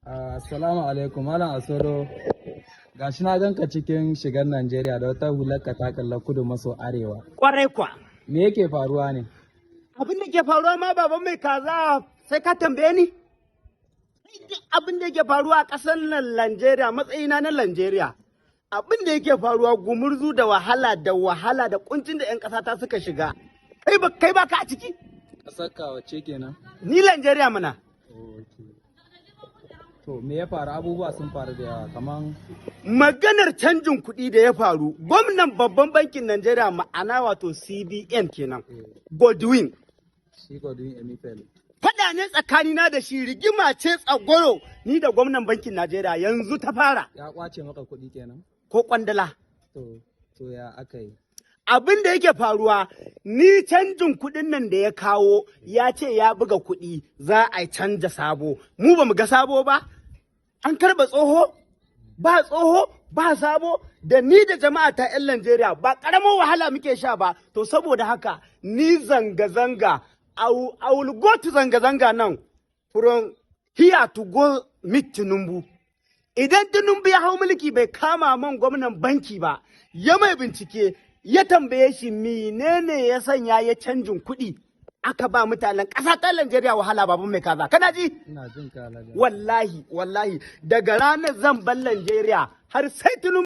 Assalamu alaikum, Malam Asoro. Gashi na ganka cikin shigar Najeriya da wata hular ka ta kalla kudu maso arewa. Kwarai kwa. Me yake faruwa ne? Abin da ke faruwa ma, baban mai kaza, sai ka tambaye ni? Duk abin da yake faruwa a ƙasar nan Najeriya, matsayina na Najeriya. Abin da yake faruwa, gumurzu da wahala da wahala da kuncin da 'yan ƙasa ta suka shiga. Kai ba ka a ciki? Ƙasar ka wacce kenan? Ni Najeriya mana. Okay. To, me ya faru? Abubuwa sun faru da yawa kaman Maganar canjin kuɗi da ya faru, gwamnan babban bankin Najeriya, ma'ana wato CBN kenan, Godwin. Shi Godwin Emefiele. Faɗa ne tsakanina da shi, rigima ce tsagwaro ni da gwamnan bankin Najeriya yanzu ta fara. Ya kwace maka kuɗi kenan? Ko kwandala. To, ya aka yi? Abin da yake faruwa, ni canjin kuɗin nan da ya kawo, ya ce ya buga kuɗi za a canja sabo. Mu ba mu ga sabo ba, an karɓa tsoho, ba tsoho, ba sabo, da ni da jama'a ta 'yan Najeriya ba ƙaramin wahala muke sha ba. To, saboda haka ni zanga-zanga, I will go to zanga-zanga nan from here to go meet Tinubu. Idan Tinubu ya hau mulki bai kama man gwamnan banki ba, ya mai bincike, ya tambaye shi menene ya sanya ya canjin kuɗi, aka ba mutanen ƙasa ta Najeriya wahala, baban mai kaza. Kana ji? Ina jin ka, Alhaji. Wallahi, wallahi, daga ranar zan bar Najeriya har sai Tinubu